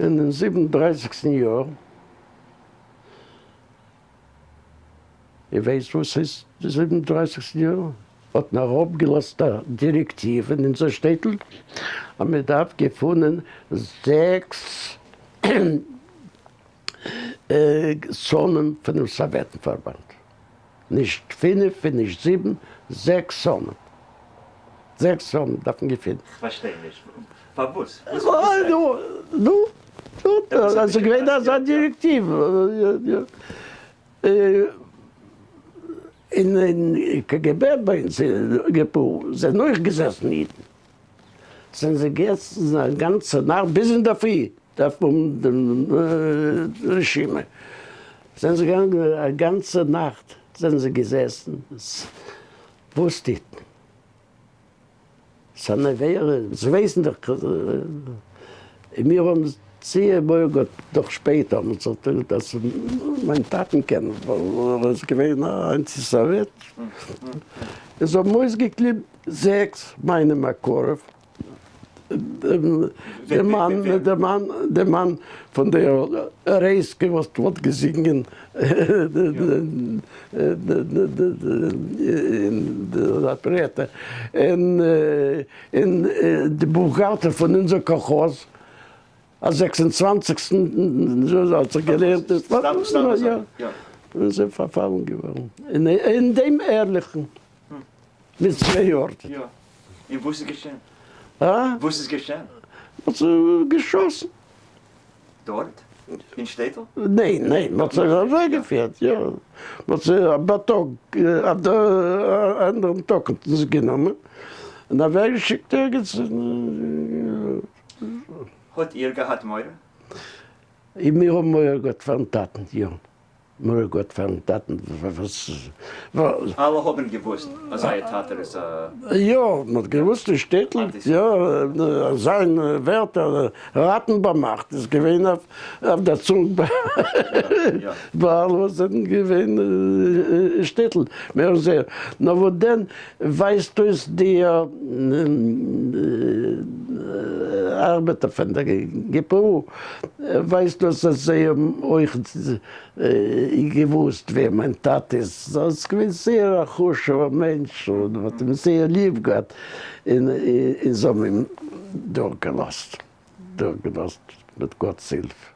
אין זיבן און דרייסיגסטן יאר, איר ווייסט וואס איז די זיבן און דרייסיגסטן יאר? האט מען אראפגעלאזט א דירעקטיוו אין אונזער שטעטל אז מען דארף געפונען זעקס שונאים פונעם סאוועטן פארבאנד, נישט פינף און נישט זיבן, זעקס שונאים, זעקס שונאים דארף מען געפינען. כ'פארשטיי נישט, פארוואס? נו, נו, עס איז געווען אזא דירעקטיוו. אין קגב ביי אונז אין געפא זענען אויך געזעסן אידן, זענען זיי געזעסן א גאנצע נאכט ביז אינדערפרי, דארף מען האבן דעם רשימה, זענען זיי געגאנגען א גאנצע נאכט זענען זיי געזעסן, וואס טוט מען? ס'איז אן עבירה, זיי ווייסן דאך, און מיר האבן זייער מורא געהאט, דאך שפעטער האבן מיר זיך דערציילט אז מיין טאטן קען ווייל ער איז געווען א אנטי סאוועט, און זיי האבן אויסגעקליבן זעקס מיינע מקורב, דער מאן, דער מאן, דער מאן פון דער רייסקע וואס האט געזינגען אין די אפערעטע, און און די בוכהאלטער פון אונזער קאלכאז, א זעקס און צוואנציגסטן האט זיך געלערנט יא, און זיי פארפאלן געווארן אין דעם ערליכן. מיט צוויי יאר. יא. און וואס איז געשען? הא? וואס איז געשען? מ'האט זיי געשאסן. דארט? אין שטעטל? ניין, ניין, מ'האט זיי אוועקגעפירט, יא. מ'האט זיי בייטאג, אויף די אנדערן טאג האט מען זיי גענומען און אוועקגעשיקט ערגעץ. האט איר געהאט מורא? מיר האבן מורא געהאט פארן טאטן, יא. מורא געהאט פארן טאטן וואס. אלע האבן געוואוסט אז אייער טאטע איז א. יא, מען האט געוואוסט אין שטעטל, יא, זיין ווערטער ראטן באמאכט איז געווען אויף דער צונג ביי אלע וואס זענען געווען אין שטעטל, מער און זייער, נאר וואס דען ווייזט אויס די ארבעטער פון דער געפאו ווייזט אויס אז זיי האבן אויך געוואוסט ווער מיין טאטע איז, ער איז געווען זייער א חשוב'ער מענטש און מען האט אים זייער ליב געהאט, און זיי האבן אים דורכגעלאזט, דורכגעלאזט מיט גאט'ס הילף.